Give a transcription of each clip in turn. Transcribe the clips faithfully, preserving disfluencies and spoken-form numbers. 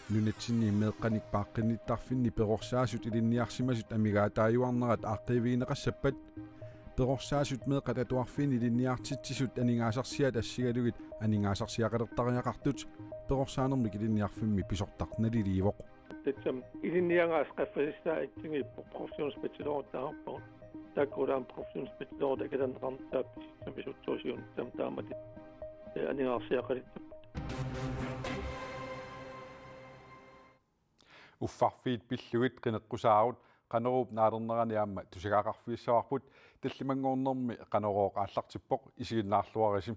Nunatsinni meeqqanik paaqqinnittarfinni perorsaasut ilinniarsimasut amigaataajuarnerat aaqqiivigineqassappat, perorsaasut meeqqat atuarfiini ilinniartitsisut aningaasarsiaat assigalugit aningaasarsiaqalertariaqartut perorsaanermik ilinniarfimmi pisortaq naliliivoq. Tassami ilinniagaasa qaffasissaa assigiippoq, professionsbachelorit taasarpagut. Taakku aamma professionsbachelorit akilerneqarnissaat pisissamisuutsuusiun tassami taamatut, eh, aningaasarsiaqalissapput. Uffarfiit pillugit qineqqusaarut Qanoruup naalernerani aamma tusagaqarfigissavarput, tallimanngornermi Qanorooq aallartippoq, isiginnaarluarisi.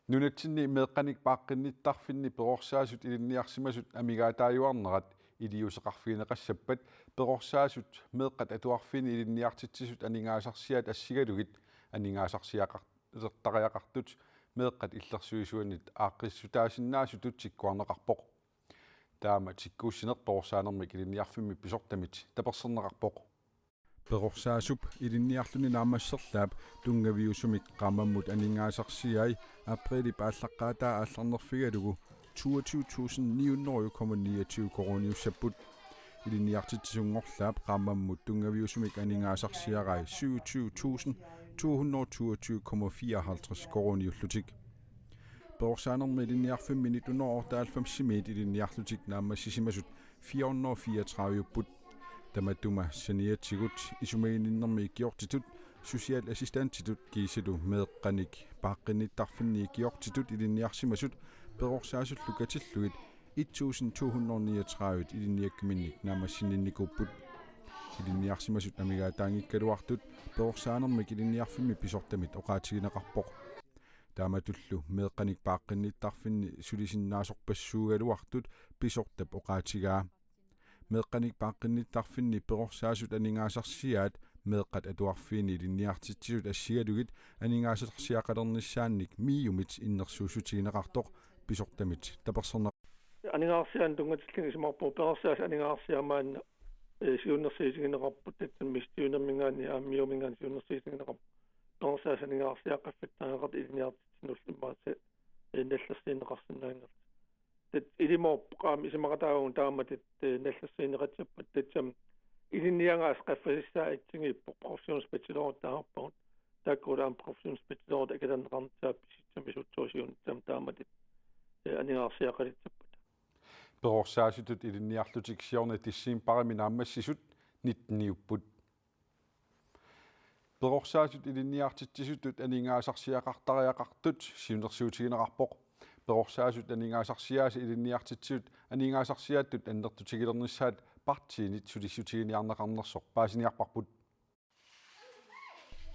Nunatsinni meeqqanik paaqqinnittarfinni perorsaasut ilinniarsimasut amigaataajuarnerat iliuuseqarfigineqassappat, perorsaasut meeqqat atuarfiini ilinniartitsisut aningaasarsiaat assigalugit aningaasarsiaqar-, -lertariaqartut meeqqat illersuisuannit aaqqissutaasinnaasutut tikkuarneqarpoq. Taama tikkuussineq perorsaanermik ilinniarfimmi pisortamit taperserneqarpoq. Perorsaasup ilinniarluni naammasserlaap tunngaviusumik qaammammut aningaasarsiai aprilip aallaqqaataa aallarnerfigalugu toogtyve tusind ni hundrede komma niogtyve koruuniussapput. Ilinniartitsisunngorlaap qaammammut tunngaviusumik aningaasarsiarai syvogtyve tusind to hundrede toogtyve komma fireoghalvtreds koruuniullutik. Perorsaanermi ilinniarfimmi nitten hundrede otteoghalvfemsimiit ilinniarlutik naammassisimasut fire hundrede fireogtredive-upput. Tamatuma saniatigut isumaginninnermi ikiortitut, socialassistentitut kiisalu meeqqanik paaqqinnittarfinni ikiortitut ilinniarsimasut perorsaasullu katillugit et tusind to hundrede niogtredive ilinniakkaminnik naammassinninnikuupput. Ilinniarsimasut amigaataanngikkaluartut perorsaanermik ilinniarfimmi pisortamit oqaatigineqarpoq. Taamatullu meeqqanik paaqqinnittarfinni sulisinnaasorpassuugaluartut pisortap oqaatigaa. Meeqqanik paaqqinnittarfinni perorsaasut aningaasarsiaat meeqqat atuarfiini ilinniartitsisut assigalugit aningaasarsiaqalernissaannik MIO-mit innersuussutigineqartoq pisortamit taperserneq. Aningaasarsiaanut tunngatillugit isumaqarpunga perorsaasut aningaasarsiaat maanna, eh, siunnersuutigineqarput, tassami misissuinerminngaanniit aamma MIO-minngaanniit siunnersuutigineqarput. Perorsaasut aningaasarsiaat qaffattariaqartut ilinniartitsinullu immaqa, eh, nallersiineqarsinnaanngillat. Tat ilimoorpoq aamma isumaqataavagut taamatut, eh, nallersiineqassappat, tassami ilinniagaasa qaffasissaa assigiippoq, professionsbachelorit taasarpagut. Taakku aamma professionsbachelorit akilerneqarnissaat pisissamisuutsuusiun tassami taamatut, eh, aningaasarsiaqalissapput. Perorsaasutut ilinniarlutik siorna decembarimi naammassisut nitteniupput. Perorsaasut ilinniartitsisutut aningaasarsiaqartariaqartut siunnersuutigineqarpoq. Perorsaasut aningaasarsiaasa ilinniartitsisut aningaasarsiaattut annertutigilernissaat partiinit sulissutiginiarneqarnersoq paasiniarparput.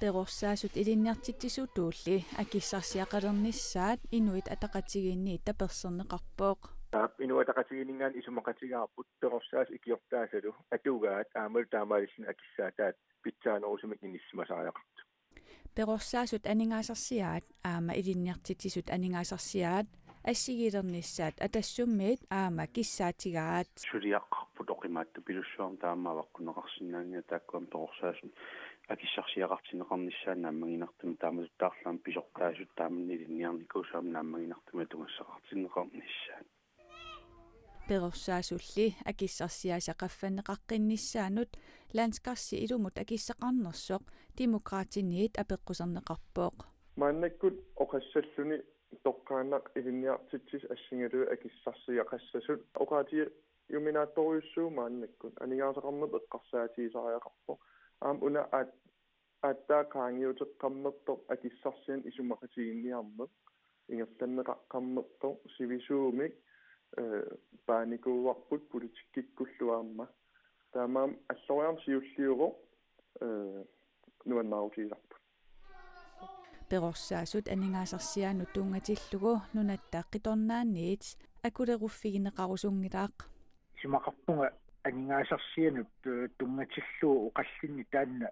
Perorsaasut ilinniartitsisutulli akissarsiaqalernissaat Inuit Ataqatigiinniit taperserneqarpoq. Aap, Inuit Ataqatigiinninngaanniit isumaqatigaarput perorsaasut ikiortaasalu atugaat aammalu taamaalilluni akissaataat pitsaanerusumik inissisimasariaqartut. Perorsaasut aningaasarsiaat aamma ilinniartitsisut aningaasarsiaat assigiilernissaat Atassummiit aamma kissaatigaat. Suliaqarput oqimaatsutut pilussuarmi taama avaqqunneqarsinnaanngilaq, taakkua perorsaasut akissarsiaqartinneqarnissaat naammaginartumik, taamatuttaarluunniit pisortaasut taamannak ilinniarnikuusut aamma naammaginartumik atugassaqartinneqarnissaat. Perorsaasulli akissarsiaasa qaffanneqaqqinnissaanut landskarsi ilumut akissaqarnersoq Demokraatiniit apeqquserneqarpoq. Maannakkut oqassalluni toqqaannaq ilinniartitsisut assigalugit akissarsiaqassasut oqaatigiuminaatsorujussuuvoq maannakkut, aningaasaqarnerput eqqarsaatigisariaqarpoq. Aamma una aat-, aatsaat qaangiuteqqammersoq akissarsianik isumaqatigiinniarneq, ingerlanneqaqqammersoq, sivisuumik, eh, paanikuuarput politikkikkullu aamma. Taamaammat alloriarneq siulliuvoq, eh, nuannaarutigisarput. Perorsaasut aningaasarsiaannut tunngatillugu Nunatta Qitornaaniit akuleruffigineqarusunngilaq. Isumaqarpunga aningaasarsiannut, eh, tunngatillugu oqallinneq taanna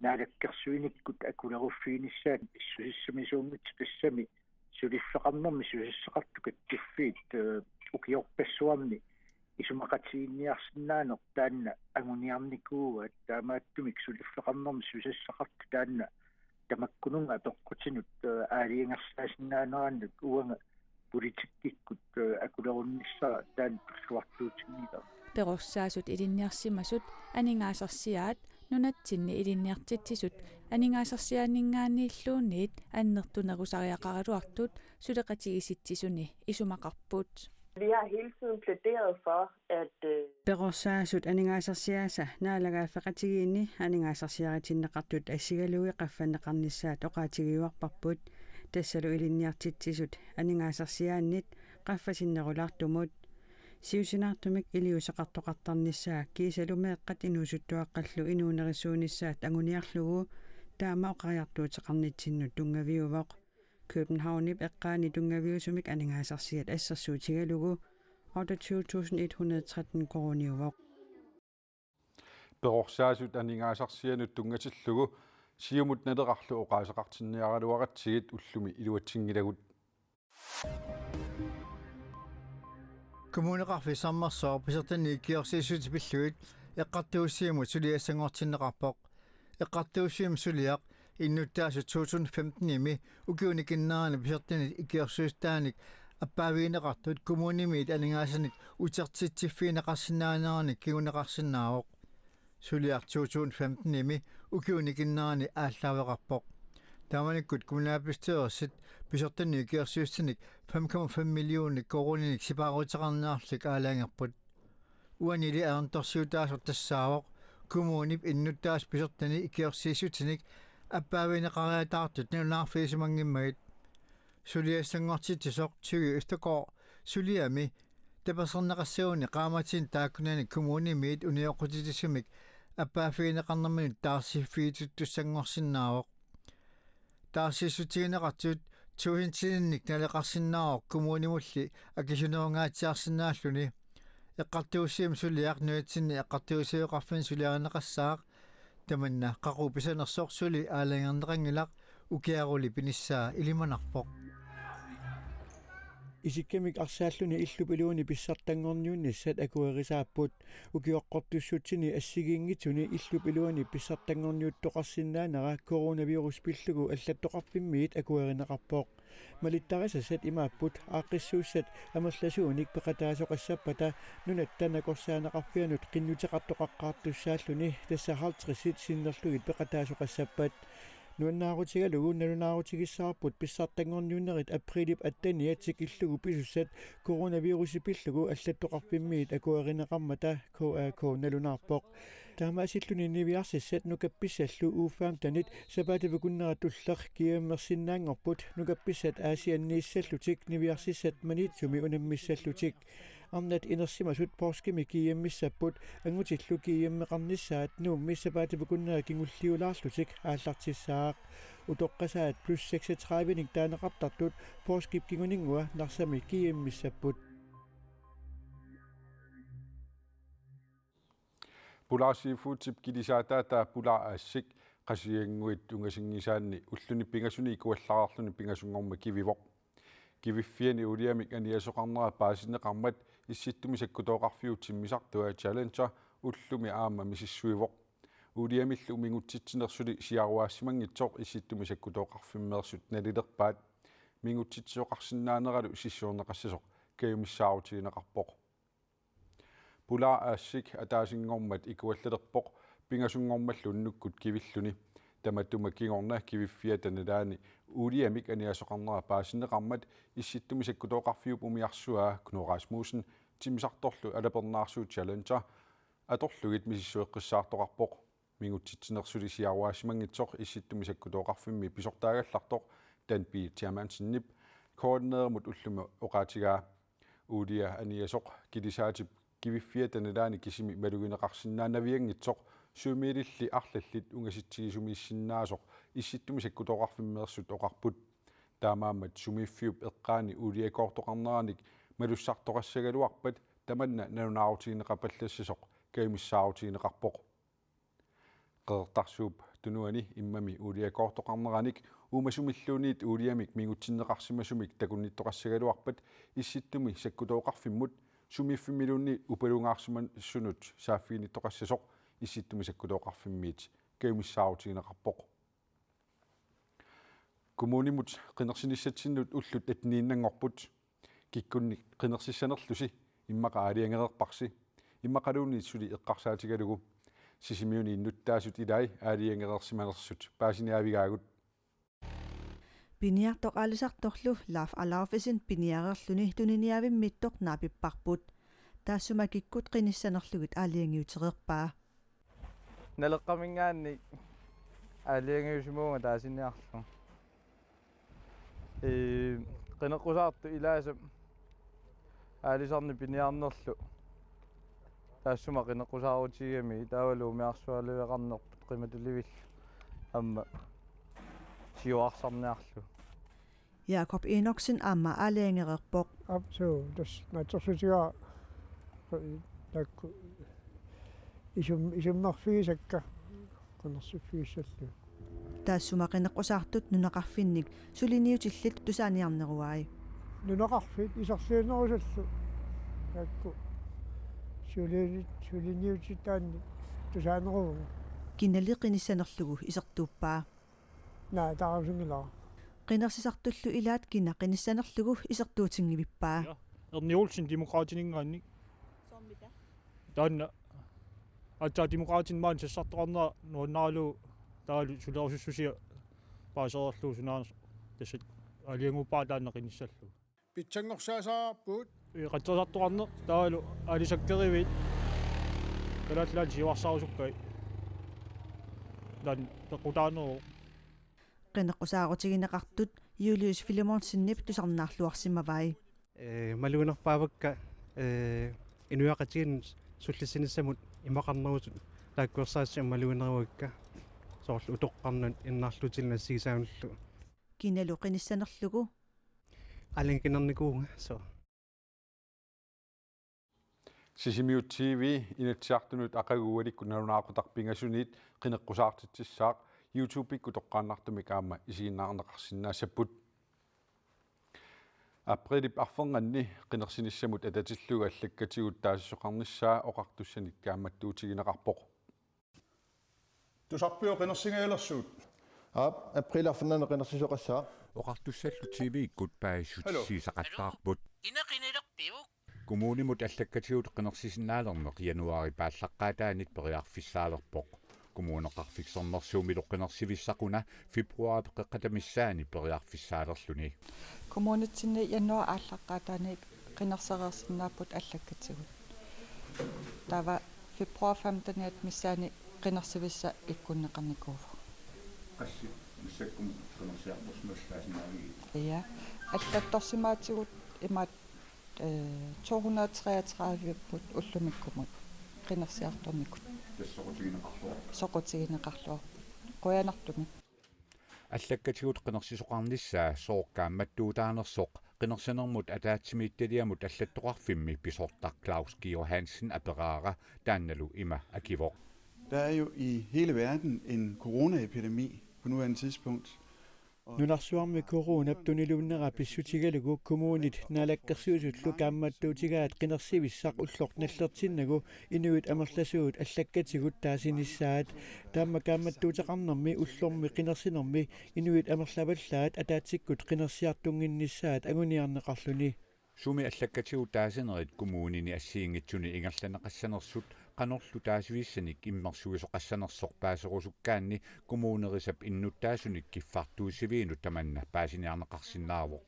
naalakkersuinikkut akuleruffiginissaanut pissusissamisuunngitsoq, tassami suliffeqarnermi susassaqartut kattuffiit, eh, ukiorpassuarni isumaqatigiinniarsinnaaneq taanna anguniarnikuuaat, taamaattumik suliffeqarnermi susassaqartut taanna tamakkununnga apeqqutinut, eh, aalajangersaasinnaanerannut uanga politikkikkut, eh, akuleru-, Nissaq taanna perluartuutinngilara. Perorsaasut ilinniarsimasut aningaasarsiaat nunatsinni ilinniartitsisut aningaasarsiaaninngaanniilluunniit annertunerusariaqaraluartut suleqatigiissitsisuni isumaqarput. Vi har hele tiden plæderet for, at øh, Perorsaasut aningaasarsiaasa naalagaaffeqatigiinni aningaasarsiaritinneqartut assigalugit qaffanneqarnissaat oqaatigiuarparput, tassalu ilinniartitsisut aningaasarsiaannit qaffasinnerulaartumut. Siusinaartumik iliuuseqartoqartarnissaa kiisalu meeqqat inuusuttuaqqallu inuunerisuunissaat anguniarlugu taama oqariartuuteqarnitsinnut tunngaviuvoq. Københavnip eqqaani tunngaviusumik aningaasarsiat assersuutigalugu otteogtyve tusind et hundrede tretten koruuniuvoq. Perorsaasut aningaasarsianut tunngatillugu Siumut Nalerarlu oqaaseqartinniaraluaratsigit ullumi iluatsinngilagut. Kommuneqarfik Sermersooq pisortanit ikiorsiissutit pillugit eqqartuussivimmut suliassanngortinneqarpoq. Eqqartuussivimmi suliaq innuttaasut to tusind femtenimi ukiunikinnerani pisortanit ikiorsiissutaanik appaavigineqartut kommunimiit aningaasanik utertitsiffigineqarsinnaaneranik kinguneqarsinnaavoq. Suliaq to tusind femtenimi ukiunikinnerani aallaaveqarpoq. Taamanikkut kommunalbestyrelsit pisortanit ikiorsiissutinik fem komma fem millioner koruuninik sipaaruteqarniarlutik aalajangerput. Uanili ajornartorsiutaasoq tassaavoq kommunip innuttaasut pisortanit ikiorsiissutinik appaavigineqariataartut nalunaarfigisimanngimmagit. Suliassanngortitsisoq Thyge Østergaard suliami tapersersorneqassaguni qaammatini taakkunani kommunimiit unioqqutitsisumik appaaffigineqarnerminut taarsiffigituttussanngorsinnaavoq. Taarsiissutigineqartut tusindinik naleqarsinnaavoq kommunimulli akisunerungaatsiarsinnaalluni. Eqqartuussivimmi suliaq nunatsinni eqqartuussiveqarfinni suliarineqassaaq. Tamanna qaqugu pisanersoq suli aalajangerneqanngilaq, ukiaruli pinissaa ilimanarpoq. Isikkamik arsaalluni illup iluani pissartanngorniunnissat akuerisaapput. Ukioqqortussutsini assigiinngitsuni illup iluani pissartanngorniuttoqarsinnaanera coronavirus pillugu allattoqarfimmiit akuerineqarpoq. Malittarisassat imaapput aaqqissuussat amerlasuunik peqataasoqassappata nunatta nakorsaaneqarfianut qinnuteqartoqaqqaartussaalluni, tassa halvtredsit sinnerlugit peqataasoqassappat. Nuannaarutigalugu nalunaarutigissavarput pissartanngorniunnerit aprilip atteniat tikillugu pisussat coronavirusi pillugu allattoqarfimmiit akuerineqarmata, K A K nalunaarpoq. Taamaasilluni niviarsassat nukappissallu U femtenit sapaatip akunnera tulleq G M-ersinnaanngorput, nukappissat Aasianniissallutik niviarsassat Maniitsumi unammissallutik. Arnat inersimasut poorskimi G M-issapput, angutillu G M-eqarnissaat Nuummi sapaatip akunnera kingulliulaarlutik aallartissaaq. Utoqqasaat plus seksogtredivenik taaneqartartut poorskip kinguninngua Narsami G M-issapput. Polar Seafoodip kilisaataataa Polar Aasic Qasigiannguit ungasinngisaanni ulluni pingasuni ikuallaarluni pingasunngormat kivivoq. Kiviffiani uuliamik aniasoqarnera paasineqarmat Issittumi Sakkutooqarfiup timmisartua Challenger ullumi aamma misissuivoq. Uuliamillu mingutsitsinersuli siaruaassimanngitsoq Issittumi Sakkutooqarfimmeersut nalilerpaat. Mingutsitsisoqarsinnaaneralu sissiorneqassasoq kajumissaarutigineqarpoq. Polar Aasic ataasinngormat ikuallalerpoq pingasunngormallu unnukkut kivilluni. Tamatuma kingorna kiviffiata nalaani uuliamik aniasoqarnera paasineqarmat Issittumi Sakkutooqarfiup umiarsuaa Knud Rasmussen timmisartorlu alapernaarsuup Challenger atorlugit misissueqqissaartoqarpoq. Mingutsitsinersuli siaruaassimanngitsoq Issittumi Sakkutooqarfimmi pisortaagallartoq Dan B. Tiamansenip K N R-imut ullumi oqaatigaa. Uulia aniasoq kilisaatip kiviffiata nalaani kisimi malugineqarsinnaanavianngitsoq syvmililli arlallit ungasitsigisumiissinnaasoq Issittumi Sakkutooqarfimmeersut oqarput. Taamaammat sumiiffiup eqqaani uuliakoortoqarneranik malussartoqassagaluarpat tamanna nalunaarutigineqapallassasoq kajumissaarutigineqarpoq. Qeqertarsuup Tunuani immami uuliakoortoqarneranik uumasumilluunniit uuliamik mingutsinneqarsimasumik takunnittoqassagaluarpat Issittumi Sakkutooqarfimmut sumiiffimmiluunniit upalungaarsimasunut saaffiginnittoqassasoq Issittumi Sakkutooqarfimmiit kajumissaarutigineqarpoq. Kommunimut qinersinissatsinnut ullut atteniinnanngorput. Kikkunnik qinersissanerlusi immaqa aalajangereerparsi, immaqaluunniit suli eqqarsaatigalugu. Sisimiuni innuttaasut ilai aalajangereersimanersut paasiniaavigaagut. Piniartoq aalisartorlu Lars Alaufesen piniareerluni tuniniaavimmiittoq naapipparput. Taassuma kikkut qinissanerlugit aalajangiutereerpaa. Naleqqaminngaanniit aalajangiusimavunga taasiniarlugu. Ee, qineqqusaartut ilaasa aalisarneq piniarnerlu taassuma qineqqusaarutigigami, taavalu umiarsualiveqarnerput qimatilivillu aamma siuarsarniarlugu. Jakob Enoksen aamma aalajangereerpoq. Aap, suu, tassa naatsorsuutigaara taakku isum-, isummerfigisakka qinersiffigissallugu. Taassuma qineqqusaartut nunaqarfinnik suliniutillit tusaaniarneruai. Nunaqarfiit iserliunerusallu taakku sulini-, suliniutitaannik tusaaneruvunga. Kinali qinissanerlugu isertuuppaa. Naa, taarusingilaa. Qinersisartullu ilaat kina qinissanerlugu isertuutinngivippaa. Ja. Erni Olsen Demokraatininngaanniit. Taanna aatsaat Demokraatinit maani sassartoqarnera nuannaralugu taavalu sulerusussusia paasereerlugu sunaana tassa aalajangiuppara taanna qinissallugu. Pitsanngorsaasaarput. Ee, qatserisartoqarneq taavalu aalisakkeriviit Kalaallit Nunaanni siuarsarusukkai. Taanna peqqutaaneruvoq. Qineqqusaarutigineqartut Julius Filemonsenip tusarnaarluarsimavai. Ee, maluginerpaavakka, ee, inuiaqatigiinnut sullissinissamut imaqarnerusut taakku ersaassut maluginerugakkit soorlu utoqqarnut innarluutilik nassigisaanullu. Kinalu qinissanerlugu. Aalajangiinnarnikuuvunga, suu. Sisimiut T V Inatsisartunut aqagu ualikkut nalunaaquttaq pingasuniit qineqqusaartitsissaaq YouTube-ikkut toqqaannartumik aamma isiginnaarneqarsinnaassapput. Aprilip arfernganni qinersinissamut atatillugu allakkatigut taasisoqarnissaa oqartussanik kaammattuutigineqarpoq. Tusarpiuk qinersingajalersugut? Aap, aprilip arfernanni qinersisoqassaaq. Oqartussallu T V-ikkut paasissutissiisaqattaarput. Hello. Ina qinilerpiuk? Kommunimut allakkatigut qinersisinnaalerneq januaarip aallaqqaataanit periarfissaalerpoq. Kommuneqarfik Sermersuumilu qinersivissaq una februaarip qeqqata missaani periarfissaalerluni. Kommunitsinni januaarip aallaqqaataani qinersereersinnaapput allakkatigut. Taava februar femteniat missaani qinersivissaq ikkunneqarnikuuvoq. Qassit massakkumut qinersiartorsimallaasinnaavigiuk? Ja. Allattorsimaatigut imaat, eh, to hundrede og treogtredive ullumikkumut qinersiartornikut. Tassa soqutigineqarluarput. Soqutigineqarluarput. Qujanartumik. Allakkatigut qinersisoqarnissaa sooq kaammattuutaanersoq qinersinermut ataatsimiititaliamut allattoqarfimmi pisortaq Claus Georg Hansen aperaara, taannalu ima akivoq. Der er jo i hele verden en coronaepidemi på nuværende tidspunkt. Nunarsuarmi coronap tunilunnera pissutigalugu kommunit naalakkersuisullu kaammattuutigaat qinersivissaq ulloq nallertinnagu inuit amerlasuut allakkatigut taasinissaat. Taama kaammattuuteqarnermi ullormi qinersinermi inuit amerlavallaat ataatsikkut qinersiartunnginnissaat anguniarneqarluni. Sumi allakkatigut taasinerit kommunini assigiinngitsuni ingerlanneqassanersut qanorlu taasivissanik immersuisoqassanersoq paaserusukkaanni kommunerisap innuttaasunik kiffartuussiviinut tamanna paasiniarneqarsinnaavoq.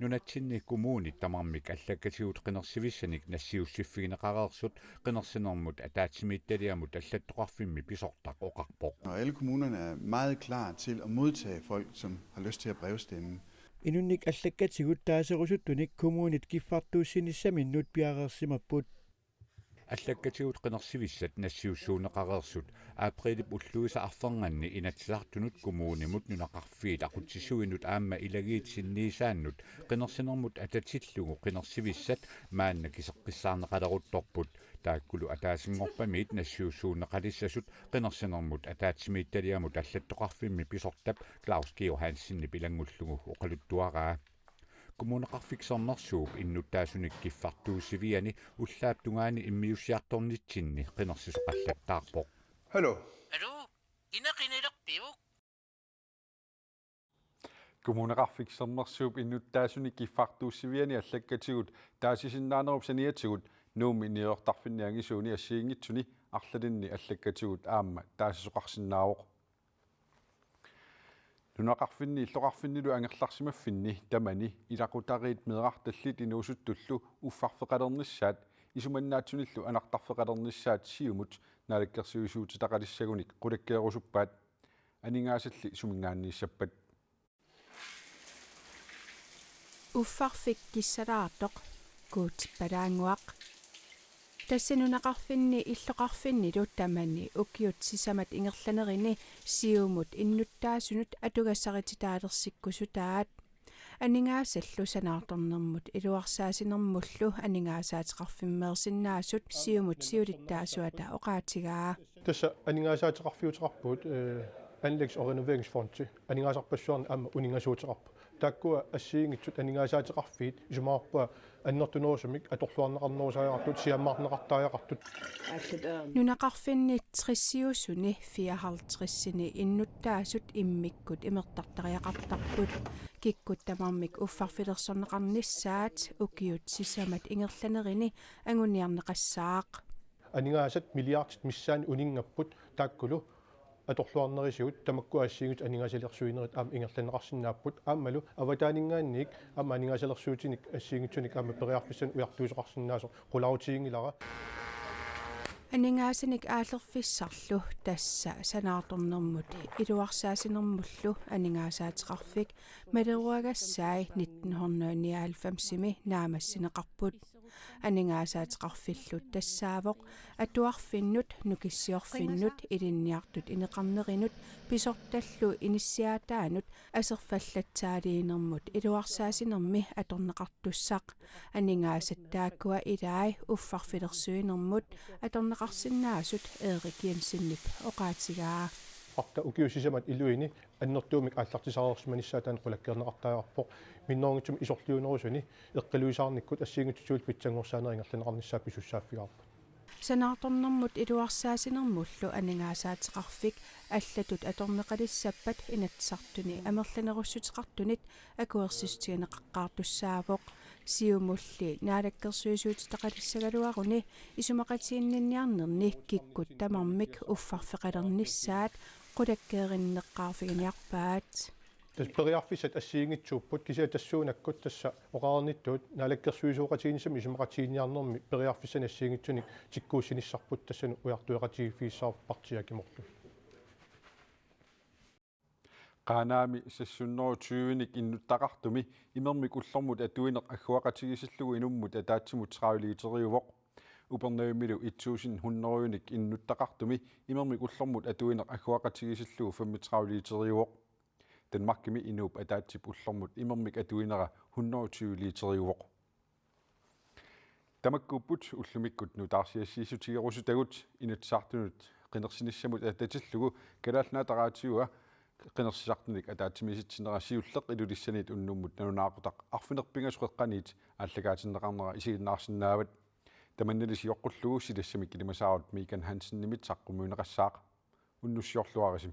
Nunatsinni kommunit tamarmik allakkatigut qinersivissanik nassiussiffigineqareersut qinersinermut ataatsimiititaliamut allattoqarfimmi pisortaq oqarpoq. Og alle kommunerne er meget klar til at modtage folk, som har lyst til at brevstemme. Inunnik allakkatigut taaserusuttunik kommunit kiffartuussinissaminnut piareersimapput. Allakkatigut qinersivissat nassiussuunneqareersut aprilip ulluisa arfernganni Inatsisartunut, kommunimut, nunaqarfiit aqutsisuinut aamma ilagiit sinniisaannut qinersinermut atatillugu qinersivissat maanna kiseqqissaarneqaleruttorput. Taakkulu ataasinngorpamiit nassiussuunneqalissasut qinersinermut ataatsimiititaliamut allattoqarfimmi pisortap Claus Georg Hansenip ilanngullugu oqaluttuaraa. Kommuneqarfik Sermersuup innuttaasunik kiffartuussiviani ullaap tungaani immiussiartornitsinni qinersisoqallattaarpoq. Hallo. Hallo. Ina qinilerpiuk? Kommuneqarfik Sermersuup innuttaasuni kiffartuussiviani allakkatigut taasisinnaanerup saniatigut Nuummi niuertarfinni angisuuni assigiinngitsuni arlalinni allakkatigut aamma taasisoqarsinnaavoq. Nunaqarfinni illoqarfinnilu angerlarsimaffinni tamani ilaqutariit meerartallit inuusuttullu uffarfeqalernissaat isumannaatsunillu anartarfeqalernissaat Siumut naalakkersuisuutitaqalissagunik qulakkeerusuppaat. Aningaasalli suminngaanniissappat? Uffarfik kissalaartoq, Guutip palaannguaq. Tassa nunaqarfinni illoqarfinnilu tamani ukiut sisamat ingerlanerini Siumut innuttaasunut atugassarititaalersikkusutaat. Aningaasallu sanaartornermut iluarsaasinermullu aningaasaateqarfimmeersinnaasut Siumut siulittaasuata oqaatigaa. Tassa aningaasaateqarfiuteqarpugut, eh, anlægs- og renoveringsfondi, aningaasarpassuarnik aamma uningasuuteqarpoq. Taakkua assigiinngitsut aningaasaateqarfiit isumaqarpunga annertunerusumik atorluarneqarnerusariaqartut, siammarneqartariaqartut. Nunaqarfinni tresiusuni fireoghalvtredsini innuttaasut immikkut imertartariaqartarput. Kikkut tamarmik uffarfilersorneqarnissaat ukiut sisamat ingerlanerini anguniarneqassaaq. Aningaasat milliardit missaanni uninngapput, taakkulu atorluarnerisigut tamakku assigiinngitsut aningaasalersuinerit aamma ingerlanneqarsinnaapput, aammalu avataaninngaanniit aamma aningaasalersuutinik assigiinngitsunik aamma periarfissanik ujartuisoqarsinnaasoq qularutiginngilara. Aningaasanik aallerfissarlu tassa sanaartornermut iluarsaasinermullu aningaasaateqarfik maleruagassai nitten hundrede nioghalvfemsimi naammassineqarput. Aningaasaateqarfillu tassaavoq atuarfinnut, nukissiorfinnut, ilinniartut ineqarnerinut, pisortallu inissiaataanut aserfallatsaaliinermut iluarsaasinermi atorneqartussaq. Aningaasat taakkua ilaat uffarfilersuinermut atorneqarsinnaasut Erik Jensenip oqaatigaa. Fakta ukiut sisamat iluini annertuumik aallartisareersimanissaa taanna qulakkeerneqartariaqarpoq. Minnerunngitsumik isorliunerusuni eqqiluisaarnikkut assigiinngitsutigut pitsanngorsaanerit ingerlanneqarnissaat pisussaaffigaarput. Sanaartornermut iluarsaasinermullu aningaasaateqarfik allatut atorneqalissappat Inatsisartuni amerlanerussuteqartunit akuersissutigineqaqqaartussaavoq. Siumulli naalakkersuisuutitaqalissagaluaruni isumaqatiginninniarnerni kikkut tamarmik uffarfeqalernissaat qulakkeerinneqqaarfiginiarpaat. Tassa periarfissat assigiinngitsuupput, kisianni tassuunakkut tassa oqarnittut naalakkersuisooqatigiinnissamut isumaqatiginninniarnermi periarfissanik assigiinngitsunik tikkuussinissarput tassani ujartueqatigiiffigissavarput partiit akimortut. Qaanaami seks hundrede og tyve-nik innuttaqartumi imermik ullormut atuineq agguaqatigiissillugu inummut ataatsimut tredive literiuvoq. Upernavimmilu et tusind hundrede-nik innuttaqartumi imermik ullormut atuineq agguaqatigiissillugu femogtredive literiuvoq. Danmarkimi inuup ataatsip ullormut imermik atuinera hundrede og tyve literiuvoq. Tamakkuupput ullumikkut nutaarsiassiissutigerusutagut. Inatsisartunut qinersinissamut atatillugu Kalaallit Nunaata Radioa qinersisartunik ataatsimiisitsineq siulleq Ilulissaniit unnummut nalunaaqutaq arfineq-pingasut qeqqaniit aallakaatinneqarnera isiginnaarsinnaavat. Tamannali sioqqullugu silassamik ilimasaarut Megan Hansenimit saqqummiunneqassaaq. Unnussiorluarisi.